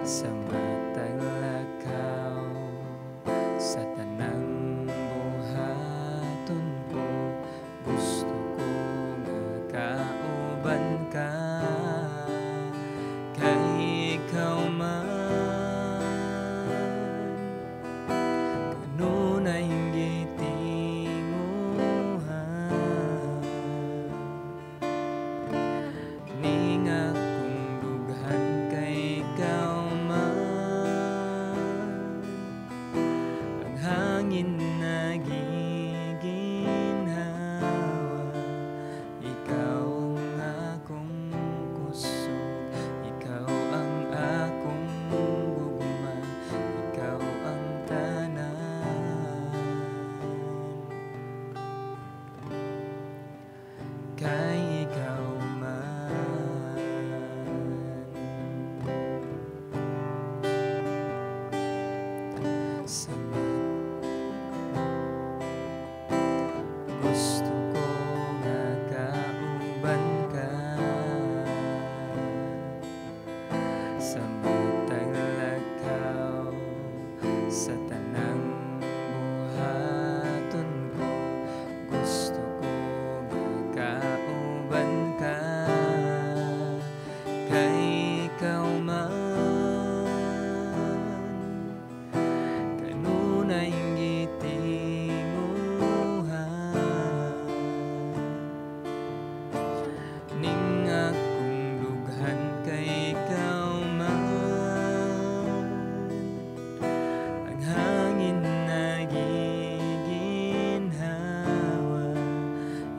Sa matag lakaw, sa tanang buhaton ko, gusto ko nga kauban ka, kay ikaw man kanunay gitinguha ning akong dughan, kay ikaw man ang hangin nagiginhawa. Ikaw ang akong kusog, ikaw ang akong gugma, ikaw ang tanan, kay ikaw man. Sa gusto ko nga kauban ka, sa matag lakaw, sa tanang buhaton ko, gusto ko nga kauban ka, kay ikaw man kanunay gitinguha ning akong dughan, kay ikaw man ang hangin nagiginhawa.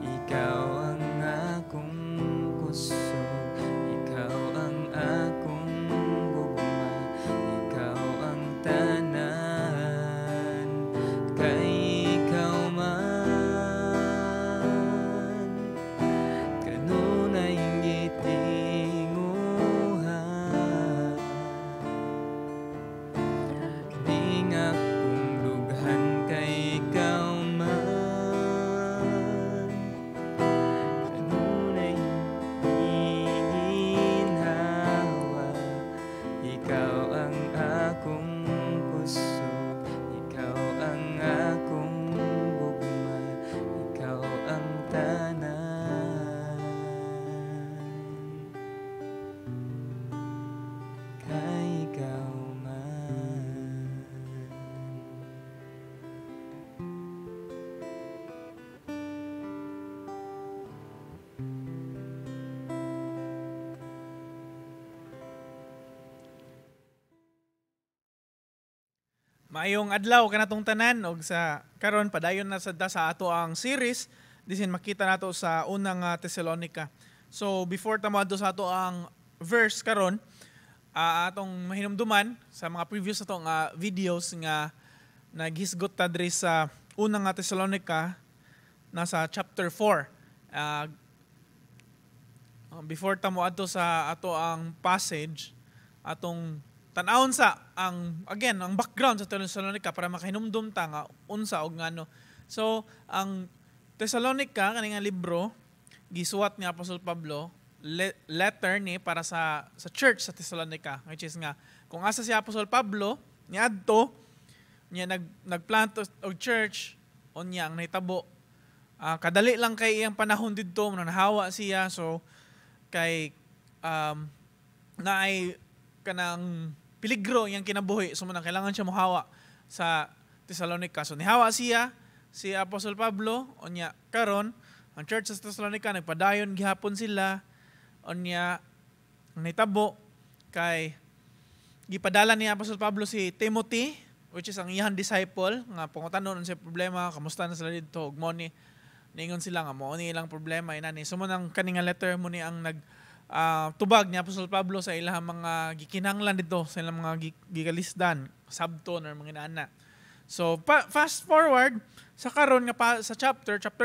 Ikaw ang akong kusog, ikaw ang akong gugma, ikaw ang tanan, kay ikaw man kanunay gitinguha ning akong dughan, kay ikaw man kanunay giginhawa. Ikaw ang akong kusog, ikaw ang akong gugma, ikaw ang tanan, kay ikaw man. Maayong adlaw kanatong tanan, og sa karon padayon na sad ta sa ato ang series disin makita nato sa unang Tesalonica. So before ta moadto sa ato ang verse karon, atong mahinumduman sa mga previous ato nga videos nga naghisgot ta diri sa unang Tesalonica nasa chapter 4. Before ta moadto sa ato ang passage, atong tan-awon sa ang again ang background sa Tesalonica para makahinumdum ta nga unsa og ngano. So ang Tesalonica kani nga libro gisuwat ni Apostol Pablo, letter ni para sa church sa Tesalonica, which is nga kung asa si Apostol Pablo niadto niya nagplant og church, unya ang nahitabo, kadali lang kay iyang panahon didto nahawa siya, so kay naay kanang peligro iyang kinabuhi, so man kailangan siya mohawa sa Tesalonica. So nihawa siya si Apostol Pablo, unya karon ang church sa Tesalonica nagpadayon gihapon sila. Unya ang nahitabo kay gipadala ni Apostol Pablo si Timothy, which is ang iyang disciple, nga pangutanon unsay problema, kamusta na sila didto, ug mo ni niingon sila nga mao ni ilang problema inani. So mo nang kani nga letter mo ni ang nag tubag ni Apostol Pablo sa ilang mga gikinahanglan didto, sa ilang mga gikalisdan, sabton or mga inaana. So fast forward sa karon nga pa, sa chapter 4,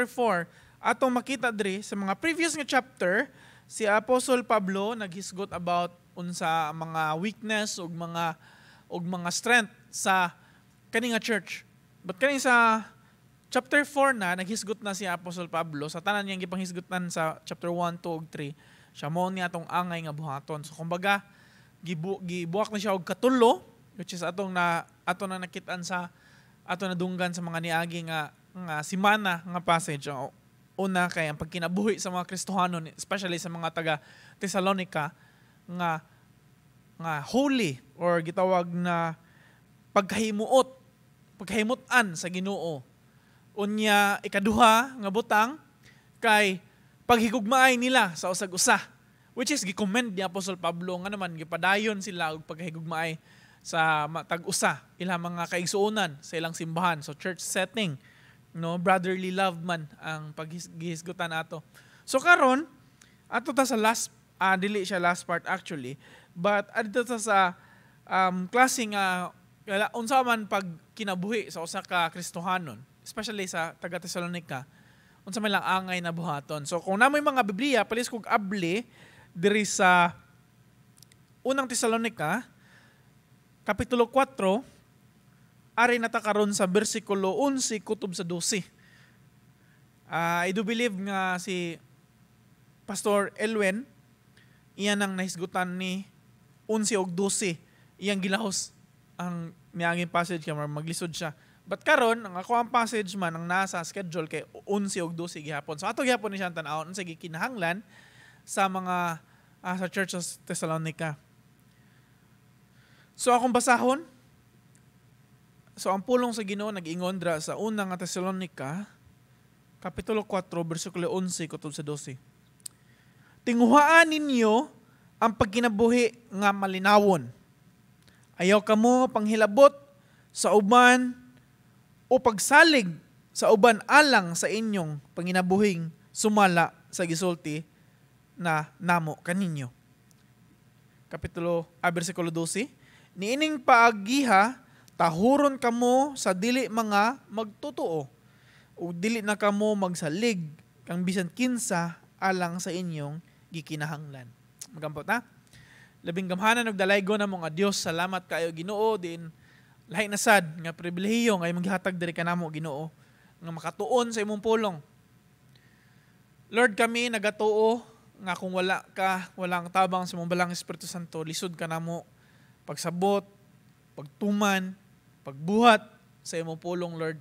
atong makita diri sa mga previous nga chapter si Apostol Pablo naghisgot about unsa mga weakness ug mga strength sa kani nga church. But kani sa chapter 4 na naghisgot na si Apostol Pablo sa tanan niyang gipanghisgutan sa chapter 1, 2 ug 3. Siya mo niya atong angay nga buhaton. So kumbaga Gibuak na siya og katulo, which is atong na ato na nakitaan sa ato nadunggan sa mga niagi nga nga simana nga passage. Ang una kay ang pagkinabuhi sa mga Kristohanon, especially sa mga taga Thessalonica, nga nga holy or gitawag na pagkahimuot, pagkahimutan sa Ginoo. Unya, ikaduha nga butang kay paghigugmaay nila sa usag-usa, which is gi-commend ni Apostol Pablo nga naman gipadayon sila og pagkahigugmaay sa matag usa, ilang mga kaigsuonan sa ilang simbahan. So church setting, no, brotherly love man ang paghisgutan ato. So karon ato ta sa last, dili siya last part actually, but adto ta sa klase nga unsa man pag kinabuhi sa usa ka Kristohanon, especially sa taga Thessalonica, unsa man lang angay na buhaton. So kung namoy mga Biblia, palis kog abli diri sa Unang Thessalonica kapitulo 4, ari na ta karon sa bersikulo 11 kutob sa 12. I do believe nga si Pastor Elwen iyan ang nahisgutan ni 11 og 12, iyang gilahos ang mianging passage kay maglisod siya. But karon ang ako ang passage man ang nasa schedule kay 11 og 12 gihapon. So ato gihapon ni siya tan-awon unsa gikinahanglan sa mga sa Church of Thessalonica. So akong basahon. So ang pulong sa Ginoo nag-ingon dra sa Unang nga Thessalonica kapitulo 4 bersikulo 11 kutob sa 12. "Tinguhaan ninyo ang pagkinabuhi nga malinawon. Ayaw kamo panghilabot sa uban o pagsalig sa uban alang sa inyong panginabuhing sumala sa gisulti na namo kaninyo." Kapitulo bersikulo 12, "Niining paagiha tahuron kamo sa dili mga magtotoo ug dili na kamo magsalig kang bisan kinsa alang sa inyong gikinahanglan." Magampot na. Labing gamhanan ug dalaygon na mga Dios, salamat kayo, Ginoo, din lahi na sad nga pribilehiyo nga imong gihatag diri kanamo, Ginoo, nga makatuon sa imong pulong. Lord, kami nagatuo nga kung wala ka, walang tabang sa imong Balang Espiritu Santo, lisod kanamo pagsabot, pagtuman, pagbuhat sa imong pulong, Lord.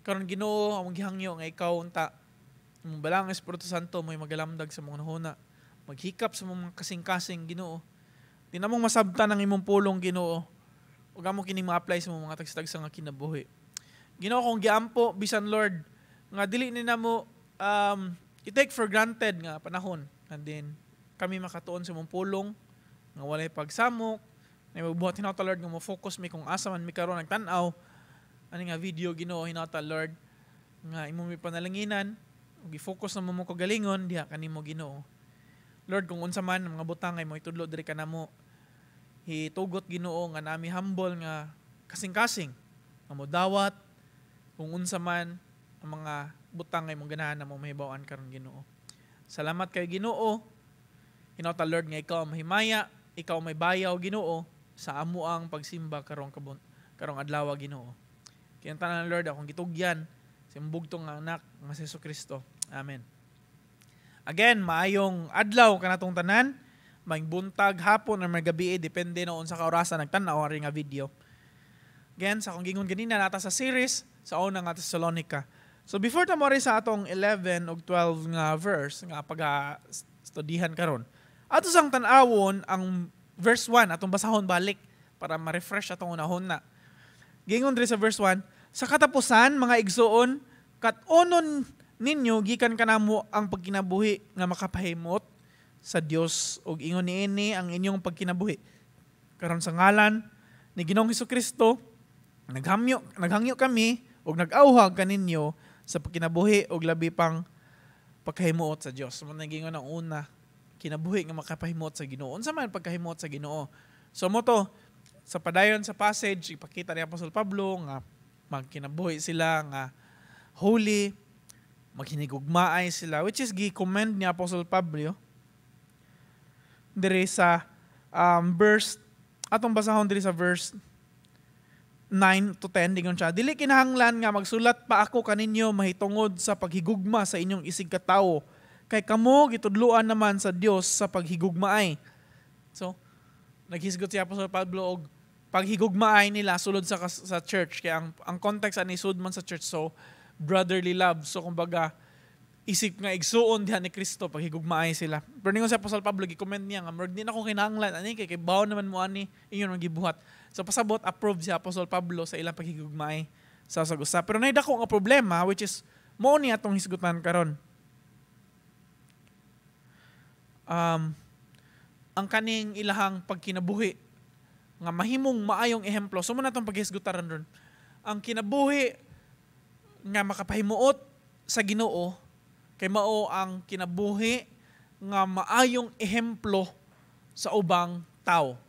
Karon, Ginoo, among gihangyo nga ikaw unta, imong Balang Espiritu Santo, may magalamdag sa mga hunahuna, maghikap sa mga kasing-kasing, Ginoo. Di namong masabtan ang imong pulong, Ginoo, ug amo kining ma-apply sa mga tagsa-tagsa nga kinabuhi. Ginoo, kung giampo bisan, Lord, nga dili ni namo i-take for granted nga panahon and then kami makatuon sa imong pulong nga walay pagsamok na mabuhat, hinata, Lord, nga mo focus mi kung asa man mi karon nagtan-aw ani nga video. Ginoo, hinata, Lord, nga imo mi panalanginan ug i-focus na mo mo kagalingon diha kanimo, Ginoo. Lord, kung unsa man ang mga butang ay mo itudlo diri kanamo, hitugot, Ginoo, nga nami humble nga kasing-kasing nga mo dawat kung unsa man ang mga butang ay mong ganahan na mo mahibaw-an karon, Ginoo. Salamat kay Ginoo. Hinata, Lord, nga ikaw ang mahimaya, ikaw may bayaw, Ginoo, sa amo ang pagsimba karong adlaw, Ginoo. Kaya tanan, Lord, akong gitugyan sa imong bugtong nga anak nga si Kristo. Amen. Again, maayong adlaw kanatong tanan. Maayong buntag, hapon, or may gabi, depende na unsa ka orasa nagtan-aw ari nga video. Again, sa akong gingon ganina, nata sa series sa Una nga Thessalonica. So before ta mo sa atong 11 ug 12 nga verse nga pag-studihan karon, ato sang tan-awon ang verse 1, atong basahon balik para ma-refresh atong unahon na. Gingon diri sa verse 1, "Sa katapusan, mga igsuon, kat-onon ninyo gikan kanamo ang pagkinabuhi nga makapahimot sa Dios ug ingon niini ang inyong pagkinabuhi. Karon sa ngalan ni Ginoong Kristo, naghangyo kami ug nag-auhag kaninyo sa pagkinabuhi ug labi pang pagkahimuot sa Dios." So, nagingon ang una, kinabuhi nga makapahimuot sa Ginoo. Unsa man pagkahimuot sa Ginoo? So mo to, sa padayon sa passage, ipakita ni Apostol Pablo nga magkinabuhi sila nga holy, maghinigugmaay sila, which is gi-commend ni Apostol Pablo dire sa verse, atong basahon diri sa verse 9 to 10, dingon siya, "Dili kinahanglan nga magsulat pa ako kaninyo mahitungod sa paghigugma sa inyong isig katawo, kay kamo gitudloan naman sa Dios sa paghigugmaay." So, Naghisgot si Apostol Pablo og paghigugmaay nila sulod sa church, kay ang context ani sud man sa church, so brotherly love. So kumbaga isip nga igsuon diha ni Kristo, paghigugmaay sila. Pero ningon si Apostol Pablo, gi-comment niya nga murag di na ko kinahanglan ani kay bawo naman mo ani inyon ang gibuhat. So pasabot approve si Apostol Pablo sa ilang paghigugmaay sa usag usa. Pero nay dako nga problema, which is mao ni atong hisgutan karon. Ang kaning ilahang pagkinabuhi nga mahimong maayong ehemplo. So mao na atong paghisgutan ron. Ang kinabuhi nga makapahimuot sa Ginoo kay mao ang kinabuhi nga maayong ehemplo sa ubang tao.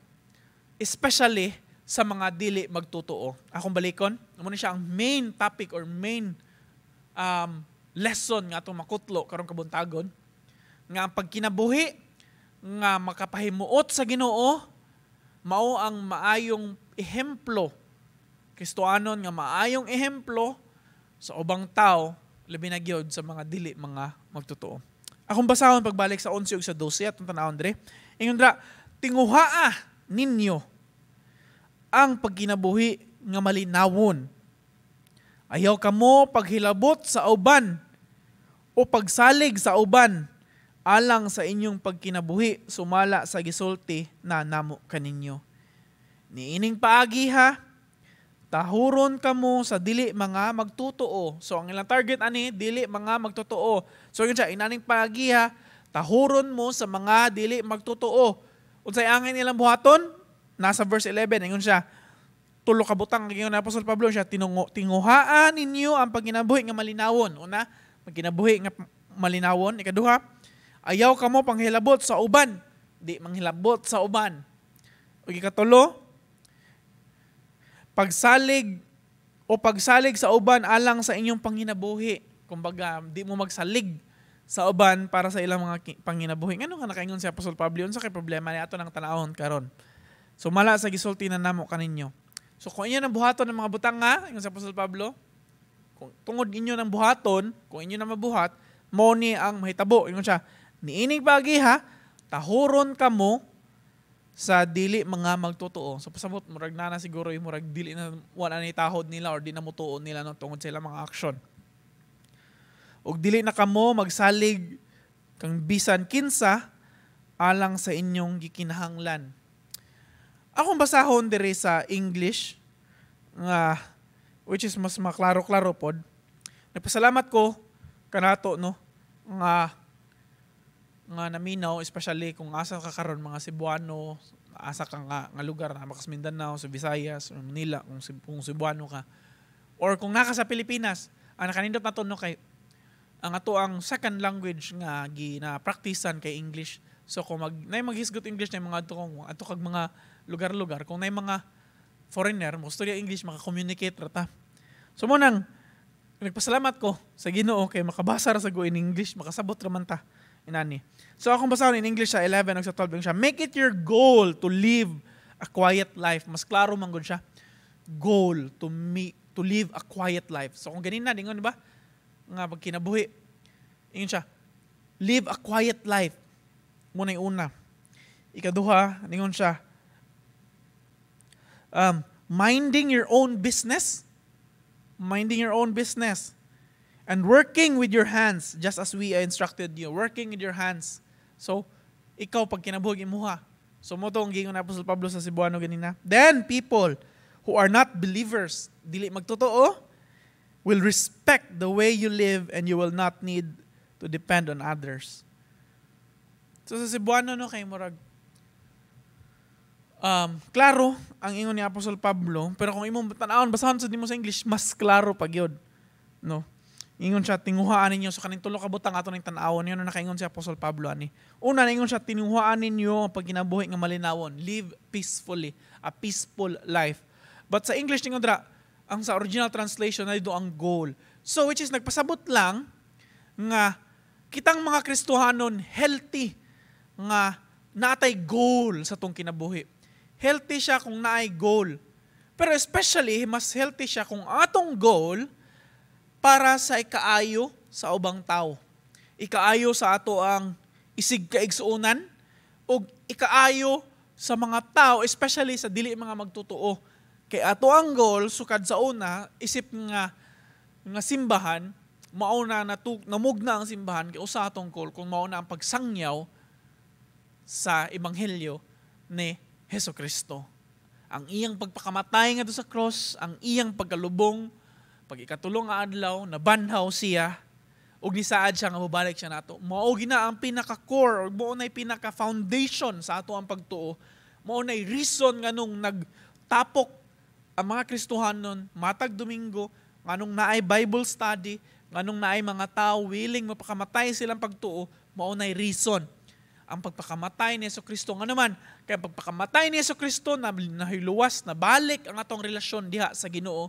Especially sa mga dili magtotoo. Akong balikon, mao ni siya ang main topic or main lesson nga atong makutlo karong kabuntagon, nga ang pagkinabuhi nga makapahimuot sa Ginoo mao ang maayong ehemplo, Kristohanon nga maayong ehemplo sa ubang tao, labi na gyud sa mga dili mga magtotoo. Akong basahon pagbalik sa 11 ug sa 12, atong tan-awon dre. Ingon dra, "Tinguhaa ninyo ang pagkinabuhi nga malinawon. Ayaw kamo paghilabot sa uban o pagsalig sa uban alang sa inyong pagkinabuhi sumala sa gisulti na namo kaninyo. Niining paagiha, tahuron kamo sa dili mga magtotoo." So ang ilang target ani, dili mga magtotoo. So yun siya, inaning paagiha, tahuron mo sa mga dili magtotoo. Unsay angay nilang buhaton? Nasa verse 11, ingon siya, tulo ka butang ang ingon ni Apostol Pablo siya, tinguhaan ninyo ang pagkinabuhi nga malinawon. Una, pagkinabuhi nga malinawon. Ikaduha, ayaw kamo panghilabot sa uban. Di manghilabot sa uban. Ug ikatulo, pagsalig o pagsalig sa uban alang sa inyong panginabuhi. Kumbaga, di mo magsalig sa uban para sa ilang mga panginabuhi. Ngano nga nakaingon si Apostol Pablo? Unsa kay problema ni ato nang tanawon karon? Sumala sa gisulti na namo kaninyo. So kung inyo nang buhaton ng mga butang nga, ingon si Apostol Pablo, kung tungod inyo ng buhaton, kung inyo na mabuhat, mo ni ang mahitabo. Ingon siya, niining pagiha, tahuron kamo sa dili mga magtotoo. So pasabot murag na na siguro yung murag dili na, wala ni tahod nila or di na mutuo nila, no, tungod sa ilang mga action. Ug dili na kamo magsalig kang bisan kinsa alang sa inyong gikinahanglan. Akong basahon diri sa English nga, which is mas maklaro-klaro pod. Nagpasalamat ko kanato, no, nga nga naminaw, especially kung asa ka karon, mga Cebuano, asa ka nga lugar na makas Mindanao, sa Visayas or Manila, kung Cebuano ka or kung naka sa Pilipinas, ang nakanindot nato, no, kay ang ato ang second language nga gina praktisan kay English. So kung mag nay maghisgot English na mga ato, kung ato kag mga lugar-lugar, kung nay mga foreigner mo storya English, maka-communicate ra ta. So mo nang nagpasalamat ko sa Ginoo kay makabasa ra sa go in English, makasabot ra man ta inani. So akong basahon in English sa 11 ug sa 12 siya, "Make it your goal to live a quiet life." Mas klaro man gud siya. Goal to live a quiet life. So kung ganin na dingon ba nga pagkinabuhi, ingon siya, live a quiet life. Muna yung una. Ikaduha, ningon siya, minding your own business, minding your own business, and working with your hands, just as we instructed you, working with your hands. So, ikaw pag kinabuhi imuha. So, mo to ang giingon ni Apostol Pablo sa Cebuano ganina. "Then, people who are not believers," dili magtotoo, "will respect the way you live and you will not need to depend on others." So sa Cebuano, no, kay murag klaro ang ingon ni Apostol Pablo, pero kung imong tan-awon, basahon sa nimo sa English, mas klaro pa gyud, no? Ingon siya, tinguhaan ninyo. So kaning tulo ka butang ato ning tan-awon, yun ang nakaingon si Apostol Pablo ani. Una, ingon siya, tinguhaan ninyo ang pagkinabuhi nga malinawon. Live peacefully, a peaceful life. But sa English ningon dra, ang sa original translation na do ang goal. So which is nagpasabot lang nga kitang mga Kristohanon, healthy nga natay goal sa tong kinabuhi. Healthy siya kung naay goal. Pero especially, mas healthy siya kung atong goal para sa ikaayo sa ubang tao. Ikaayo sa ato ang isig kaigsuonan o ikaayo sa mga tao, especially sa dili mga magtotoo. Kay ato ang goal sukad sa una isip nga nga simbahan, mao na namugna ang simbahan kay usa atong goal kung mao na ang pagsangyaw sa ebanghelyo ni Hesus Kristo. Ang iyang pagpakamatay ngadto sa cross, ang iyang pagkalubong, pag ikatulo nga adlaw, nabanhaw siya, ug nisaad siya nga mobalik siya nato. Mao gina ang pinaka-core or mao nay pinaka-foundation sa ato ang pagtuo. Mao nay reason nganong nagtapok ang mga Kristohanon matag Domingo, nganong naay Bible study, nganong naay mga tao willing mapakamatay silang pagtuo, mao nay reason ang pagpakamatay ni Hesus Kristo. Nga naman, kay ang pagpakamatay ni Hesus Kristo na nahiluwas, nabalik ang atong relasyon diha sa Ginoo.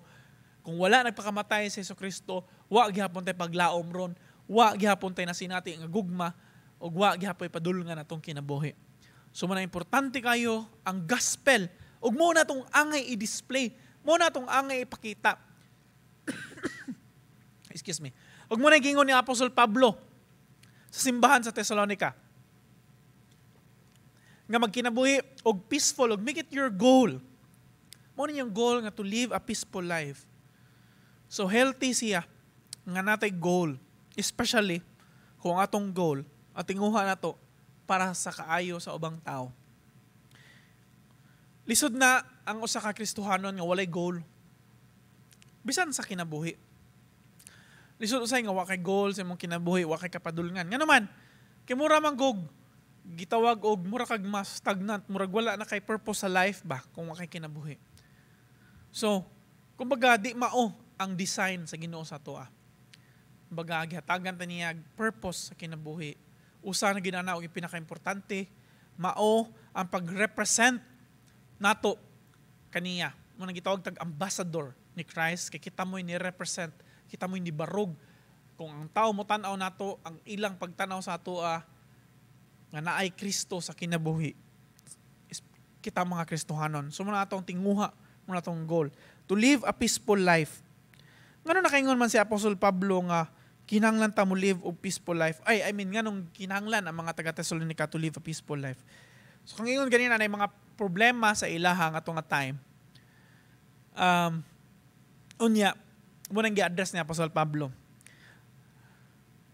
Kung wala nagpakamatay si Hesus Kristo, wa gihapon tay paglaom ron, wa gihapon tay nasinati nga gugma, ug wa gihapon padulngan atong kinabuhi. So mao na importante kayo ang gospel. Ug mao na tong angay i-display, mao na tong angay ipakita. Excuse me. Ug mao na gingon ni Apostol Pablo sa simbahan sa Thessalonica nga magkinabuhi og peaceful og make it your goal. Mao ni yung goal nga to live a peaceful life. So healthy siya nga natay goal, especially kung atong goal at tinguha nato para sa kaayo sa ubang tao. Lisod na ang usa ka Kristohanon nga walay goal. Bisan sa kinabuhi. Lisod usay nga wa kay goal sa imong kinabuhi, wa kay kapadulngan. Nga naman, kay mura man gog gitawag og mura kag mas stagnant, murag wala na kay purpose sa life ba kung wa kay kinabuhi. So, kumbaga di mao ang design sa Ginoo sa atoa. Kumbaga gihatagan ta niya purpose sa kinabuhi. Usa na ginana og pinakaimportante mao ang pag-represent nato kaniya. Mao nang gitawag tag ambassador ni Christ kay kita mo'y ni-represent, kita mo'y nibarog. Kung ang tao mo tan-aw nato, ang ilang pagtan-aw sa atoa nga naay Kristo sa kinabuhi. Kita mga Kristohanon. So mao na atong tinguha, mao na atong goal. To live a peaceful life. Ngano nakaingon man si Apostol Pablo nga kinahanglan ta mo live og peaceful life? Ay, I mean, nganong kinahanglan ang mga taga Thessalonica to live a peaceful life? So kung ingon ganina na mga problema sa ilaha nga nga time. Unya, mao nang gi-address ni Apostol Pablo.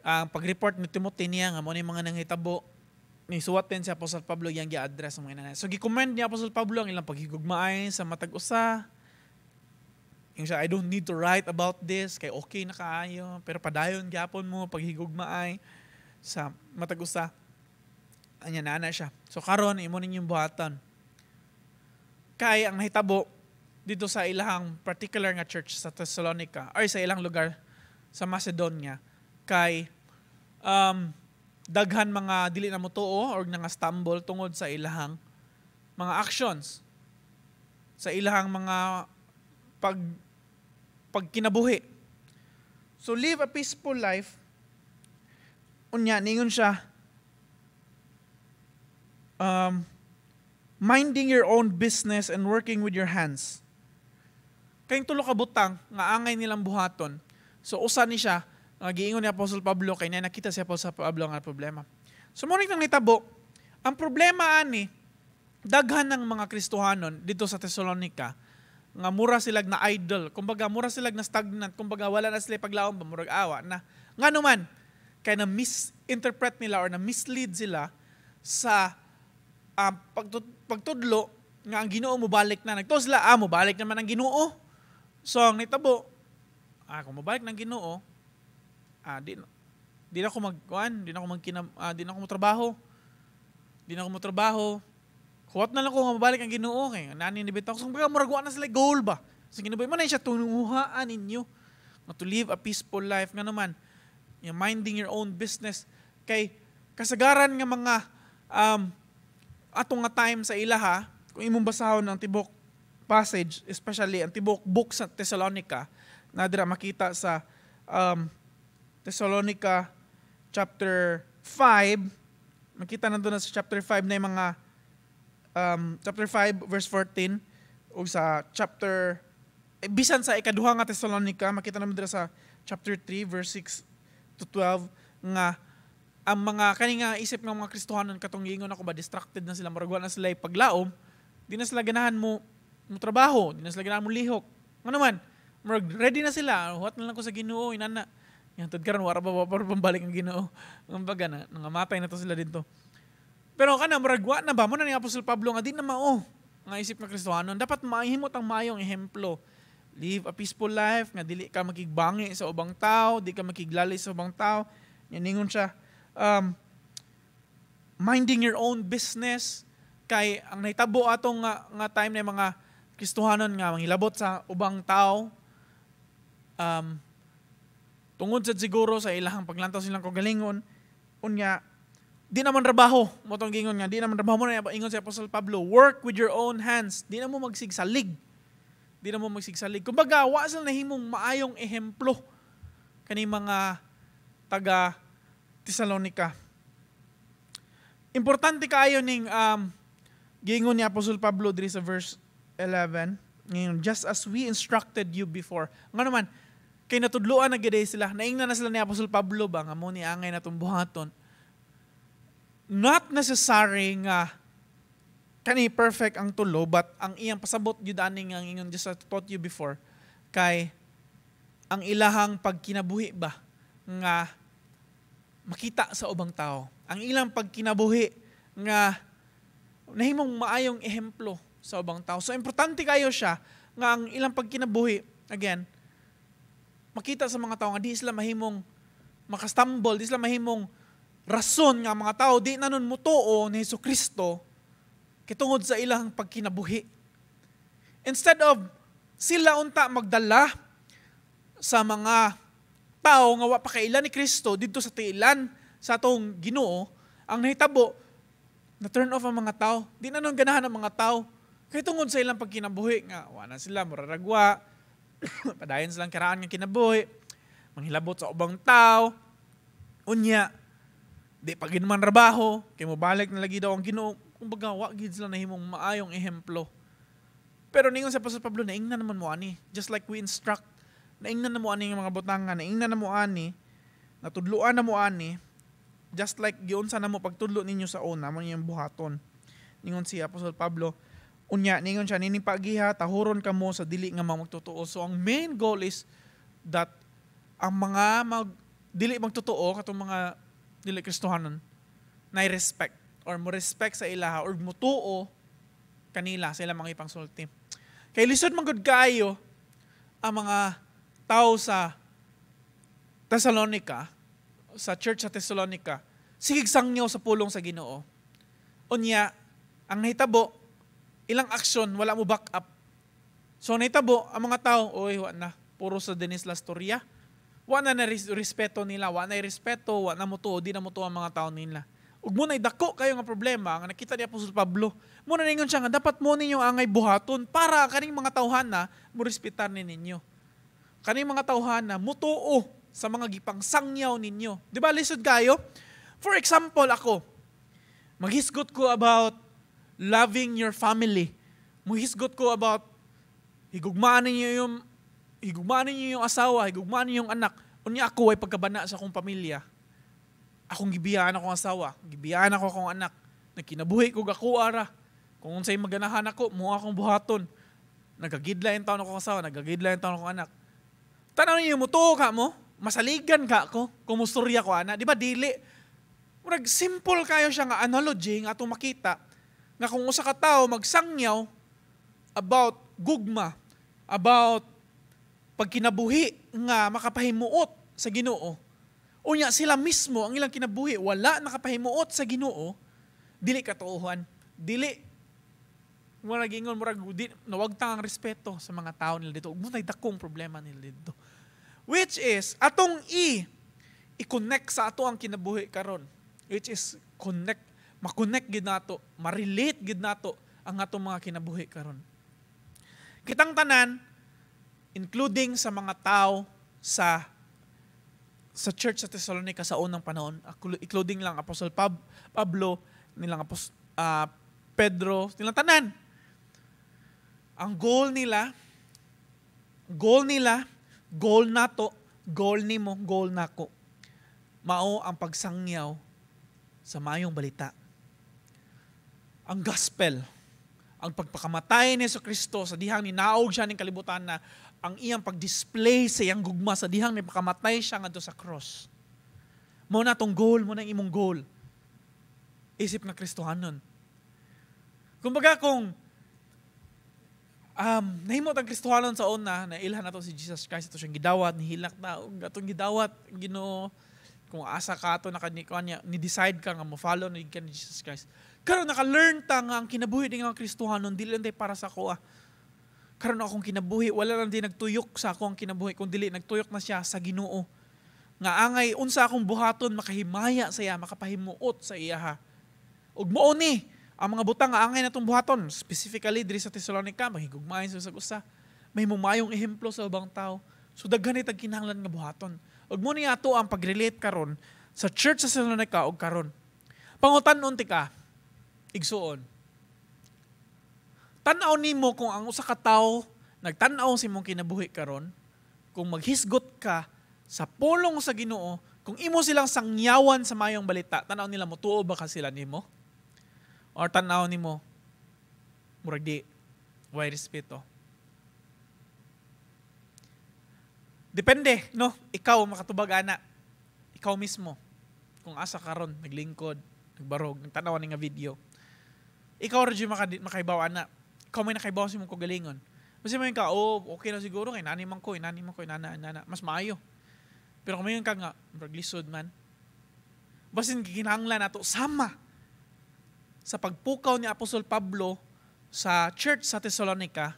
Ang pag-report ni Timothy niya nga mao ni mga nanghitabo, ni suwat din si Apostol Pablo yang gi-address ang mga inana. So gi-commend ni Apostol Pablo ang ilang paghigugmaay sa matag usa. Yung siya, "I don't need to write about this kay okay na kaayo, pero padayon gyapon mo paghigugmaay sa matag usa." Anya na siya. So karon imo ninyong buhatan. Kay ang nahitabo dito sa ilahang particular nga church sa Thessalonica or sa ilang lugar sa Macedonia kay daghan mga dili na motuo or nga stumble tungod sa ilahang mga actions, sa ilahang mga pagkinabuhi. So live a peaceful life. Unya ningon siya, minding your own business and working with your hands. Kayong tulo ka butang nga angay nilang buhaton. So usa ni siya nga giingon ni Apostol Pablo kay na nakita si Apostol Pablo nga problema. So mao nang nitabo, ang problema ani, daghan ng mga Kristohanon dito sa Thessalonica nga mura sila na idle, kumbaga mura sila na stagnant, kumbaga wala na sila paglaom ba, murag awa na. Ngano man kay na misinterpret nila or na mislead sila sa pagtudlo nga ang Ginoo mobalik na. Nagtuo sila, mobalik naman ang Ginoo. So ang nitabo, kung mobalik ng Ginoo, di di na ako magkuan, di na ako magkina, di na ako motrabaho. Di na ako motrabaho. Huwat na lang ko nga mobalik ang Ginoo kay nani ni bitaw. So kumbaga murag wa na sila goal ba. Sa kinabuhi mo na siya tunguhaan ninyo nga to live a peaceful life, nga naman yung minding your own business, kay kasagaran nga mga atong nga time sa ilaha, kung imong basahon ang tibok passage, especially ang tibok book sa Thessalonica, na dira makita sa Thessalonica chapter 5, makita na doon sa chapter 5 na yung mga chapter 5 verse 14 o sa chapter bisan sa ikaduha nga Thessalonica, makita naman dira sa chapter 3 verse 6 to 12 nga Ang mga kani nga isip ng mga Kristohanon, katong giingon ako ba, distracted na sila, murag wa na sila paglaom, di na sila ganahan mo trabaho, di na sila ganahan mo lihok. Ano man, murag ready na sila, huwat na lang ko sa Ginoo, inana. Yan tud karon, wara pa pa pambalik ang Ginoo. Kumbaga na nangamatay na to sila didto. Pero kana murag wa na ba mo na ni Apostol Pablo nga di na mao nga isip ng Kristohanon. Dapat mahimot ang maayong ehemplo. Live a peaceful life nga dili ka makigbangi sa ubang tao, di ka makiglali sa ubang tao. Yan, ningon siya, minding your own business, kay ang nahitabo atong nga time na mga Kristohanon nga manghilabot sa ubang tao tungod sa siguro sa ilahang paglantaw silang kaugalingon. Unya di naman trabaho mo tong gingon nga di naman trabaho mo na ingon si Apostol Pablo, "Work with your own hands." Di na mo magsigsalig, di na mo magsigsalig. Kumbaga wa sila nahimong maayong ehemplo kani mga taga Tesalonica. Importante kaayo ning giingon ni Apostol Pablo diri sa verse 11 ngayon, "Just as we instructed you before." Nga naman, kay natudloan na gid sila, naingnan na sila ni Apostol Pablo ba nga mo ni angay natong buhaton. Not necessary nga kani perfect ang tulo, but ang iyang pasabot gyud ani nga ingon "just as I taught you before" kay ang ilahang pagkinabuhi ba nga makita sa ubang tao. Ang ilang pagkinabuhi nga nahimong maayong ehemplo sa ubang tao. So importante kayo siya nga ang ilang pagkinabuhi, again, makita sa mga tao nga di sila mahimong makastumble, di sila mahimong rason nga mga tao di na nun mutuo ni Hesus Kristo kitungod sa ilang pagkinabuhi. Instead of sila unta magdala sa mga tao nga wa pa kaila ni Kristo didto sa tiilan sa atong Ginoo, ang nahitabo, na turn off ang mga tao. Di na nun ganahan ang mga tao. Kay tungod sa ilang pagkinabuhi nga wa na sila muraragwa, padayon silang karaan nga kinabuhi, manghilabot sa ubang tao, unya, di pa gid man trabaho, kay mobalik na lagi daw ang Ginoo. Kumbaga, wa gid sila nahimong maayong ehemplo. Pero ningon sa Apostol Pablo, naingnan naman mo ani. Just like we instruct, naingnan na mo ani ng mga butanga, naingnan na mo ani, natudluan na mo ani, just like giunsa na mo pagtudlo ninyo sa una, mo niyang buhaton. Ningon si Apostol Pablo, unya, ningon siya, "Nining pagiha, tahuron kamo sa dili nga mga magtotoo." So ang main goal is that ang mga dili magtotoo, katong mga dili Kristohanon, na respect or mo respect sa ilaha or mutuo kanila sa ilang mga ipangsulti. Kay lisod man gud kaayo ang mga tao sa Thessalonica, sa church sa Thessalonica, sigig sangyaw sa pulong sa Ginoo. Unya, ang nahitabo, ilang aksyon wala mo back up. So nahitabo, ang mga tao, "Oy, wa na, puro sa Denis Lastoria." Wa na na respeto nila, wa na respeto, wa na mo tuo, di na mo tuo ang mga tao nila. Ug mo na dako kayo nga problema nga nakita ni Apostol Pablo. Mo na ningon siya nga dapat mo ninyo angay buhaton para kaning mga tawhana mo respetar ni ninyo. Kaning mga tawhana mutuo sa mga gipangsangyaw ninyo. Di ba lisod kayo? For example, ako, maghisgot ko about loving your family. Muhisgot ko about higugmaan ninyo yung asawa, higugmaan ninyo yung anak. Unya ako ay pagkabana sa akong pamilya. Akong gibiyaan akong asawa, gibiyaan ako akong anak. Nagkinabuhi ko ako ara. Kung unsay maganahan ako, mo akong buhaton. Nagagidla yung taon akong asawa, nagagidla yung taon akong anak. Tanaw ninyo, mutuo ka mo, masaligan ka ako, kung mustorya ko ana. Di ba, dili? Murag simple kayo siya nga analogy nga atong makita nga kung usa ka tawo magsangyaw about gugma, about pagkinabuhi nga makapahimuot sa Ginoo. Unya sila mismo ang ilang kinabuhi wala nakapahimuot sa Ginoo, dili katuohan, dili murag ingon, murag di nawagtang ang respeto sa mga tao nila dito. Ug mo dakong problema nila dito. Which is atong i i-connect sa ato ang kinabuhi karon. Which is connect, ma-connect gid nato, ma-relate gid nato ang atong mga kinabuhi karon. Kitang tanan, including sa mga tao sa church sa Thessalonica sa unang panahon, including lang Apostle Pablo, nilang Apostol Pedro, nilang tanan. Ang goal nila, goal nato, goal nimo, goal nako, mao ang pagsangyaw Sa maayong balita. Ang gospel, ang pagpakamatay ni Kristo sa dihang ninaog siya ning kalibutan na ang iyang pag-display sa iyang gugma sa dihang nipakamatay siya ngadto sa cross. Mao na tong goal, mao na imong goal. Isip nga Kristohanon. Kumbaga kung nahimo tang Kristohanon sa una, na ilhan nato si Jesus Christ, ato siyang gidawat, nihilak na, ug atong gidawat, Ginoo, kung asa ka ato naka ni ni decide ka nga mo follow ni ka ni Jesus Christ. Karon naka-learn ta nga ang kinabuhi din nga Kristohanon dili lang para sa ako ah. Karon akong kinabuhi wala lang din nagtuyok sa ako ang kinabuhi kung dili nagtuyok na siya sa Ginoo. Nga angay unsa akong buhaton makahimaya sa iya, makapahimuot sa iya ha. Ug mao ni ang mga butang nga angay natong buhaton, specifically diri sa Thessalonica, mahigugmain sa usag usa. May maayong ehemplo sa ubang tao. So daghan ni tag kinahanglan nga buhaton. Ug mao ni ato ang pag-relate karon sa church sa Thessalonica og karon. Pangutan-on tika, igsuon. Tan-aw nimo kung ang usa ka tawo nagtan-aw sa imong kinabuhi karon, kung maghisgot ka sa pulong sa Ginoo, kung imo silang sangyawan sa mayong balita, tan-aw nila, motuo ba ka sila nimo? Or tan-aw nimo murag di, way respeto? Depende, no? Ikaw makatubag ana. Ikaw mismo. Kung asa karon, naglingkod, nagbarog, nagtanaw ni nga video. Ikaw ra jud makaibaw ana. Ikaw may nakaibaw sa imong kagalingon. Basta mo ka, oh, okay na siguro kay nani man ko, inani man ko, inana, inana, mas maayo. Pero kung mayon ka nga, murag lisod man. Basin gikinahanglan nato sama sa pagpukaw ni Apostol Pablo sa church sa Thessalonica,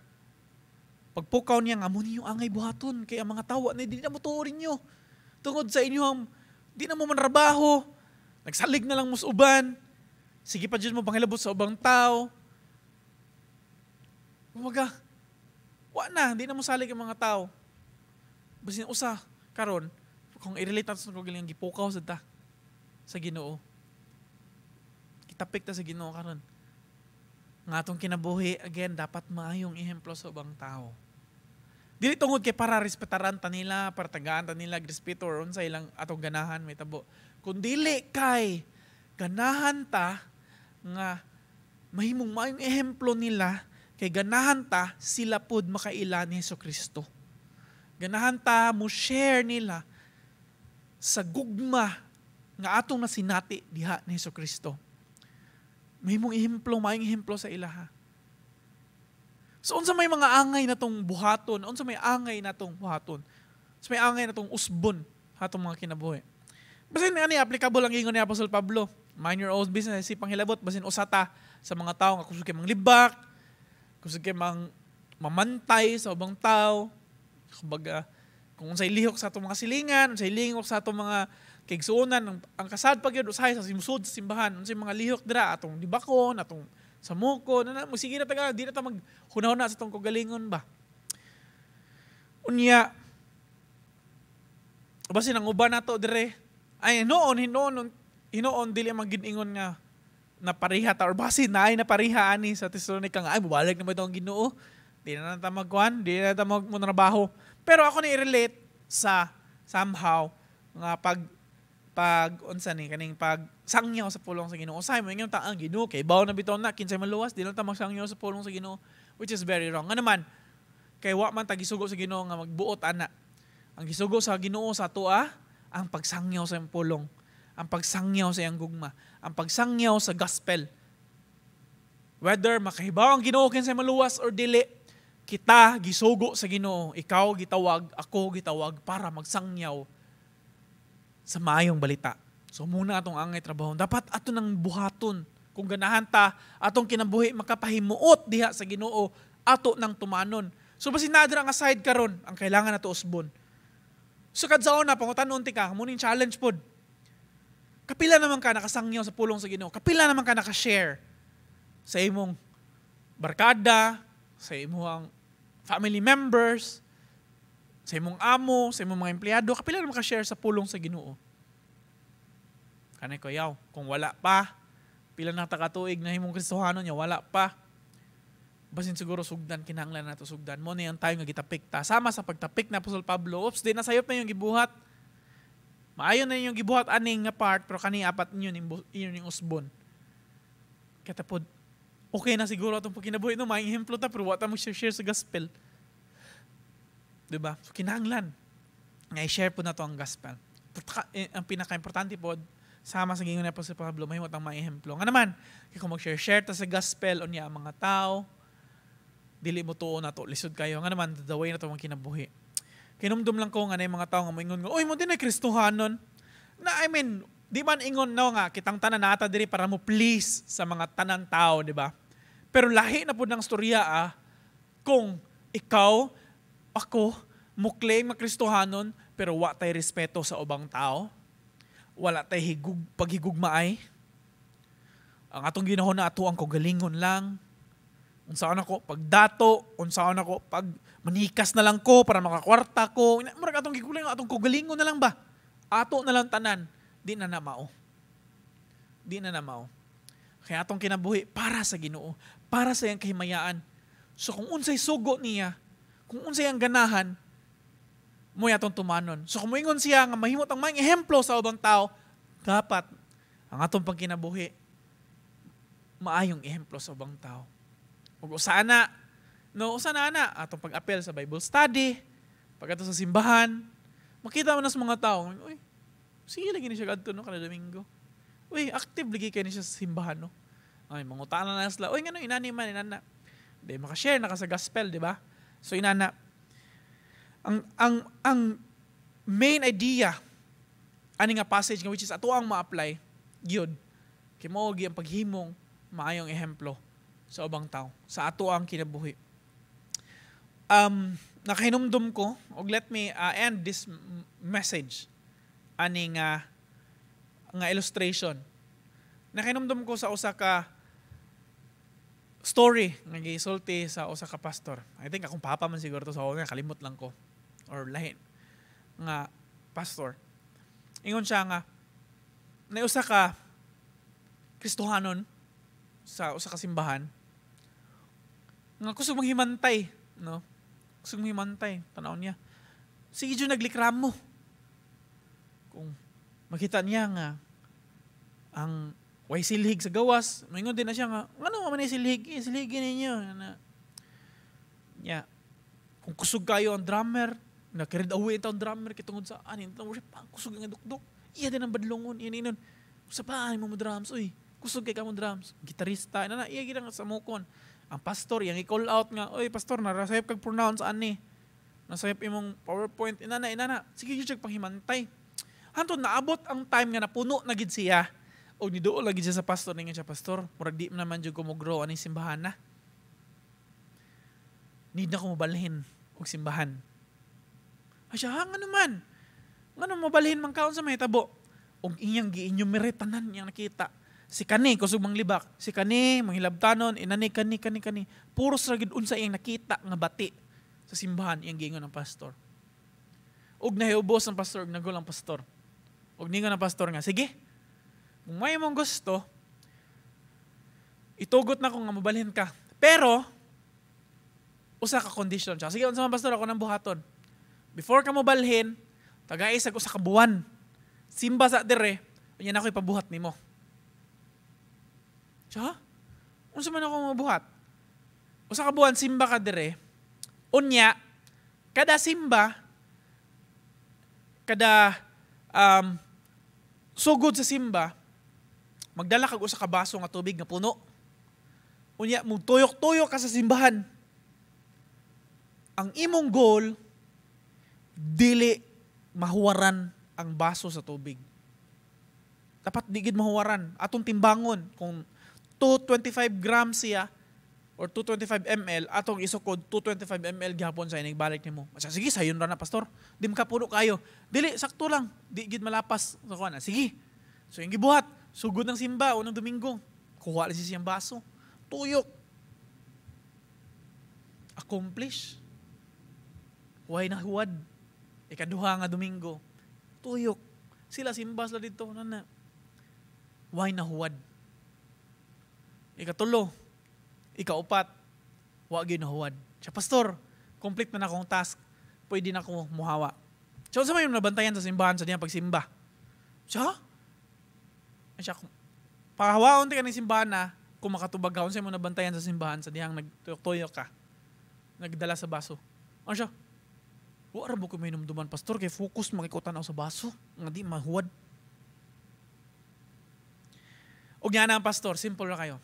pagpukaw niya nga, mo ninyo angay buhaton, kay ang mga tawa na di na mo tuo ninyo. Tungod sa inyo, di na mo manrabaho, nagsalig na lang mo sa uban, sige pa dyan mo pangilabot sa ubang tao. Kumaga, wa na, di na mo salig ang mga tao. Basin usa, karon, kung i-relate nato sa kagalingan, gipukaw sa ta, sa Ginoo. Kitapik ta sa Ginoo karon. Nga atong kinabuhi, again, dapat maayong ehemplo sa ubang tao. Dili tungod kay para respetaran ta nila, para tagaan ta nila respeto or unsa ilang atong ganahan may tabo. Kun dili kay ganahan ta nga mahimong maayong ehemplo nila, kay ganahan ta sila pud makaila ni Hesukristo. Ganahan ta mo share nila sa gugma nga atong nasinati diha ni Hesukristo. Mahimong ehemplo, maayong ehemplo sa ilaha. So unsa may mga angay na tong buhaton, unsa may angay na tong buhaton, unsa may angay na tong usbon atong mga kinabuhi. Basin ani applicable ang ingon ni Apostol Pablo, mind your own business, si panghilabot basin usa ta sa mga tawo nga kusog kay manglibak, kusog kay mang mamantay sa ubang tao. Kumbaga, kung unsay lihok sa atong mga silingan, unsay lihok sa atong mga kaigsuonan, ang kasad pa gyud usahay sa simsud sa simbahan, unsay mga lihok dira atong dibakon, atong samuko, na sige na taga, di na ta maghunahuna sa atong kagalingon ba. Unya, basin ang uban nato dire, ay noon, hinuon, hinuon dili man gid ingon nga napariha ta or basin naay napariha ani sa Thessalonica nga ay mobalik na ba itong Ginoo? Di na ta magkuan, di na ta magtrabaho. Pero ako ni i-relate sa somehow nga pag unsa ni kaning pag sangyaw sa pulong sa Ginoo. Usahay mo ingon ta ang Ginoo kay bawo na bitaw na kinsay maluwas, di lang ta magsangyaw sa pulong sa Ginoo, which is very wrong. Nga naman kay wa man ta gisugo sa Ginoo nga magbuot ana. Ang gisugo sa Ginoo sa atoa ang pagsangyaw sa iyang pulong, ang pagsangyaw sa iyang gugma, ang pagsangyaw sa gospel. Whether makahibaw ang Ginoo kinsay maluwas or dili, kita gisugo sa Ginoo, ikaw gitawag, ako gitawag para magsangyaw sa maayong balita. So muna atong angay trabaho. Dapat ato nang buhaton. Kung ganahan ta, atong kinabuhi makapahimuot diha sa Ginoo, ato nang tumanon. So basin naa dira nga side karon ang kailangan nato usbon. So kadsaon na pangutan-on ti ka, mo ning challenge pod. Kapila naman ka nakasangyaw sa pulong sa Ginoo. Kapila naman ka nakashare sa imong barkada, sa imong family members, sa imong amo, sa imong mga empleyado, kapila naman ka share sa pulong sa Ginoo. Kanay ko yaw, kung wala pa, pila na ta katuig na himong Kristohano niya, wala pa. Basin siguro sugdan, kinahanglan nato sugdan. Mo ni ang tayo nga gitapik ta. Sama sa pagtapik na Apostol Pablo, oops, di nasayop na yung gibuhat. Maayo na inyong gibuhat aning nga part, pero kani apat inyo ning inyo ning usbon. Kaya tapod, okay na siguro atong pagkinabuhi, no, maayong ehemplo ta, pero wa ta mo share sa gospel. Diba? So kinahanglan nga i-share po nato ang gospel. Ang pinaka-importante po, sama sa gingon ni Apostol Pablo, mahimo tang maehemplo. Nga naman, kay kung mag-share-share ta sa gospel, unya ang mga tao, dili mo tuo nato, lisod kayo. Nga naman, the way na to mga kinabuhi. Kinumdum lang ko nga na yung mga tao nga moingon nga, "Uy, mo din ay Kristohanon." Na I mean, di man ingon no nga kitang tanan nata diri para mo please sa mga tanan tao, di ba? Pero lahi na pud ng storya kung ikaw, ako, mo claim nga Kristohanon, pero wa tay respeto sa ubang tao. Wala tay paghigugmaay. Ang atong ginahon na ato ang kaugalingon lang. Unsaon ako pagdato, unsaon ako pag manikas na lang ko para makakwarta ko. Murag atong gigulang atong kaugalingon na lang ba? Ato na lang tanan, di na na mao. Di na na mao. Kaya atong kinabuhi para sa Ginoo, para sa iyang kahimayaan. So kung unsay sugo niya, kung unsay ang ganahan, mo atong tumanon. So kung moingon siya nga mahimot ang maayong ehemplo sa ubang tao, dapat ang atong pangkinabuhi maayong ehemplo sa ubang tao. Ug usa na, no, usa na ana atong pag-apel sa Bible study, pag-adto sa simbahan, makita mo na sa mga tao, "Uy, sige lagi ni siya kadto, no, kada Domingo. Uy, active lagi kay ni siya sa simbahan, no." Ay, mangutana na sila, "Uy, ngano inani man inana?" Di maka-share na ka sa gospel, di ba? So inana ang main idea ani nga passage nga which is ato ang ma-apply gyud kay mao gyud ang paghimong maayong ehemplo sa ubang tao sa ato ang kinabuhi. Nakahinumdum ko og let me end this message ani nga nga illustration. Nakahinumdum ko sa usa ka story nga gisulti sa usa ka pastor. I think akong papa man siguro to, sa so, kalimot lang ko or lahi nga pastor. Ingon siya nga na usa ka Kristohanon sa usa ka simbahan nga kusog manghimantay, no? Kusog manghimantay, tanaw niya. Sige jud naglikramo. Kung makita niya nga ang way silhig sa gawas, moingon din na siya nga, "Ngano man ni silhig? Eh, silhigin ninyo." Na, nya, kung kusog kayo ang drummer, na carried away ang drummer kitungod sa anin, worship, pa, kusog nga dukdok. Iya din ang badlongon, iya ninon. Sa paan mo mo drums, uy, kusog kay ka mo drums. Gitarista, na, iya gid sa mukon. Ang pastor, iyang i-call out nga, "Oy, pastor, narasayop kag pronounce ani. Nasayop imong PowerPoint," inana, inana. Sige, yun siya panghimantay. Hantod naabot ang time nga napuno na gid siya. O niduol lagi siya sa pastor, ningon siya, "Pastor, murag di naman jud ko mo grow aning simbahan na. Need na ko mobalhin og simbahan." Ay siya, "Ha, nga naman? Ngano mobalhin man kaon sa mahitabo?" Og iyang gi-enumerate tanan iyang nakita. Si kani kusog manglibak, si kani manghilabtanon, inani kani kani kani. Puros ra gid unsa iyang nakita nga bati sa simbahan iyang giingon ng pastor. Og nahiubos ang pastor, og nagul ang pastor. Og ningon ang pastor nga, "Sige, kung may mong gusto, itugot na kung nga mobalhin ka. Pero, usa ka condition siya." "Sige, unsa man, pastor, ako nang buhaton." "Before ka mobalhin, tagay sa usa ka buwan. Simba sa dire, unya na ako ipabuhat nimo." Siya, "Unsa man ako mabuhat?" "Usa ka buwan simba ka dire. Unya, kada simba, kada sugod sa simba, magdala kag usa ka baso nga tubig nga puno. Unya, mugtuyok-tuyok ka sa simbahan. Ang imong goal, dili mahuwaran ang baso sa tubig. Dapat di gid mahuwaran. Atong timbangon kung 225 grams siya or 225 ml, atong isukod 225 ml gihapon sa inig balik nimo." Siya, "Sige, sayon ra na, pastor. Di makapuno kayo." "Dili, sakto lang. Di gid malapas sa kuan." "Sige." So yung gibuhat, sugod ng simba unang Domingo, kuha lang siya siyang baso. Tuyok. Accomplish. Way na huwad. Ikaduha nga Domingo, tuyok. Sila simba sila dito nana. Way na huwad. Ikatulo, ikaupat, wa gyud nahuwad. Siya, "Pastor, complete na na akong task. Pwede na ako muhawa." So, sa may nabantayan sa simbahan sa diyang pagsimba. Siya? Siya, pahawaon ti ka ng simbahan na, kung makatubag ka, unsay mo nabantayan sa simbahan sa dihang nagtuyok-tuyok ka, nagdala sa baso. Ano siya? Wa ra mo ko mahinumduman, pastor, kay focus makikutan ako sa baso, nga di mahuwad. Og nga na ang pastor, simple ra kayo.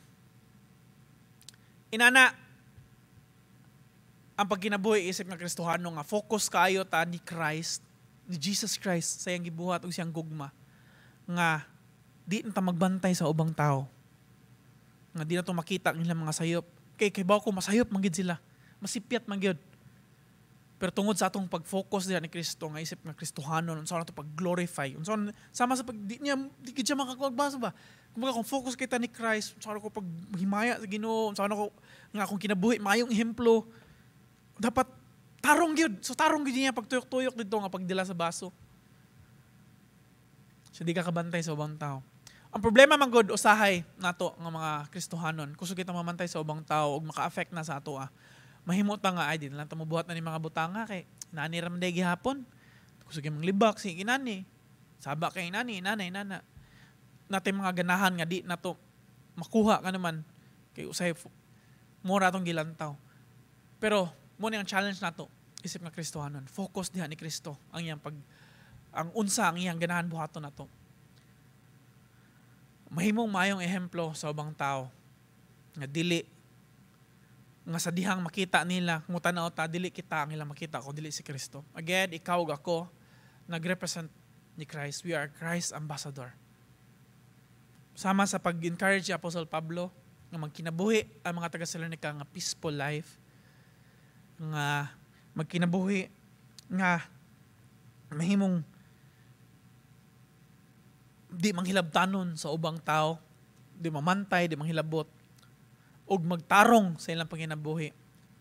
Inana, ang pagkinabuhi isip nga Kristohano nga focus kaayo ta ni Christ, ni Jesus Christ sa iyang gibuhat ug siyang gugma nga di na ta magbantay sa ubang tao. Nga di na to makita ang ilang mga sayop. Kay kay ko masayop man gid sila. Masipyat man gyud. Pero tungod sa atong pag-focus diha ni Kristo nga isip nga Kristohanon, unsa na to pag-glorify, unsa sama sa pag di niya di gid siya makakuha ba. Kumbaga kung focus kita ni Christ, unsa ko paghimaya sa Ginoo, unsa ko nga akong kinabuhi maayong ehemplo, dapat tarong gyud. So tarong gyud niya pagtuyok-tuyok dito nga pagdila sa baso. So di ka kabantay sa ubang tao. Ang problema man gud usahay nato nga mga Kristohanon, kusog kita mamantay sa ubang tao ug maka-affect na sa ato ah. Mahimo ta nga ay di na lang ta mobuhat na ni mga butanga kay nani ra man day gihapon. Kusog yung libak sige inani. Saba kay inani, inana, inana. Natay mga ganahan nga di nato makuha ka naman kay usahay mura atong gilantaw. Pero mo ni ang challenge nato isip nga Kristohanon. Focus diha ni Kristo ang iyang pag ang unsa ang iyang ganahan buhaton nato. Mahimong maayong ehemplo sa ubang tao nga dili nga sa dihang makita nila kung tanaw ta dili kita ang ilang makita kun dili si Kristo. Again, ikaw ug ako nagrepresent ni Christ. We are Christ ambassador. Sama sa pag-encourage ni Apostle Pablo nga magkinabuhi ang mga taga-Salonica nga peaceful life, nga magkinabuhi nga mahimong di manghilabtanon sa ubang tao, di mamantay, di manghilabot, ug magtarong sa ilang panginabuhi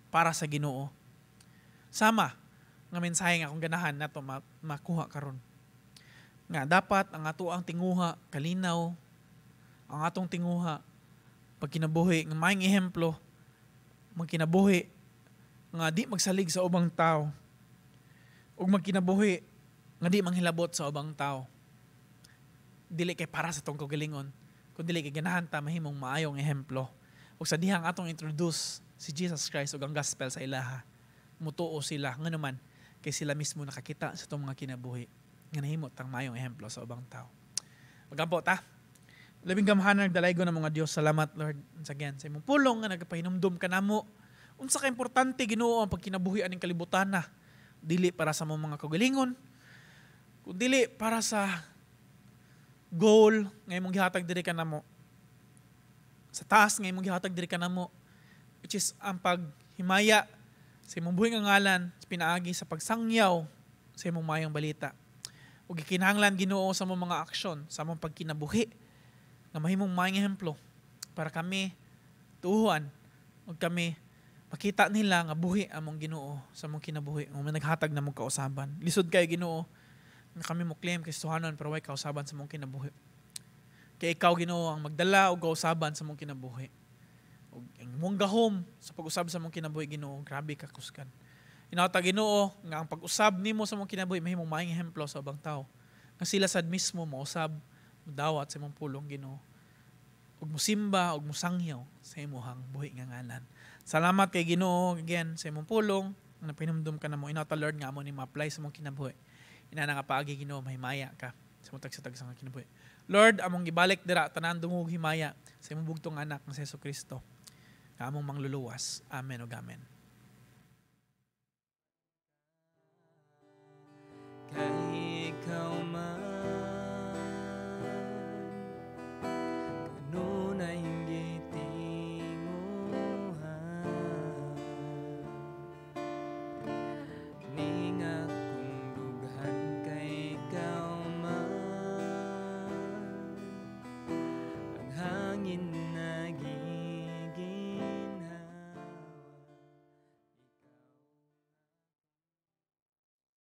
para sa Ginoo. Sama nga mensahe nga akong ganahan nato makuha karon. Nga dapat ang ato ang tinguha kalinaw, ang atong tinguha pagkinabuhi nga maayong ehemplo, magkinabuhi nga di magsalig sa ubang tao, ug magkinabuhi nga di manghilabot sa ubang tao. Dili kay para sa atong kaugalingon, kun dili kay ganahan ta mahimong maayong ehemplo. Ug sa dihang atong introduce si Jesus Christ ug ang gospel sa ilaha, mutuo sila nganuman kay sila mismo nakakita sa atong mga kinabuhi nga nahimo tang maayong ehemplo sa ubang tao. Magampo ta. Labing gamhanan nagdalaygo ng mga Dios. Salamat Lord once again sa imong pulong nga nagapahinumdum kanamo. Unsa ka importante Ginoo ang pagkinabuhi aning kalibutan na dili para sa among mga kaugalingon, kun dili para sa goal nga imong gihatag diri kanamo. Sa taas nga imong gihatag diri kanamo, which is ang paghimaya sa imong buhi nga ngalan pinaagi sa pagsangyaw sa imong maayong balita. Ug gikinahanglan Ginoo sa among mga aksyon, sa among pagkinabuhi nga mahimong maayong ehemplo para kami tuuhan ug kami makita nila nga buhi among Ginoo sa among kinabuhi nga naghatag namong kausaban. Lisod kay Ginoo nga kami mo claim Kristohanon pero way kausaban sa among kinabuhi. Kay ikaw Ginoo ang magdala og kausaban sa among kinabuhi. Ug ang imong gahom sa pag-usab sa among kinabuhi Ginoo, grabe ka kusgan. Inawta Ginoo nga ang pag-usab nimo sa among kinabuhi mahimong maayong ehemplo sa ubang tao. Nga sila sad mismo mausab, modawat sa imong pulong Ginoo. Ug musimba ug musangyaw sa imong buhi nga ngalan. Salamat kay Ginoo again sa imong pulong nga napinumdum ka namo. Inawta Lord nga amo ni ma-apply sa among kinabuhi. Inana nga paagi Ginoo mahimaya ka sa imong tagsa-tagsa nga kinabuhi. Lord, among gibalik dira tanan dungog himaya sa imong bugtong anak nga si Jesucristo. Nga among mangluluwas. Amen ug amen. Kay ikaw man kanunay gitinguha ning akong dughan kay ikaw man ang hangin.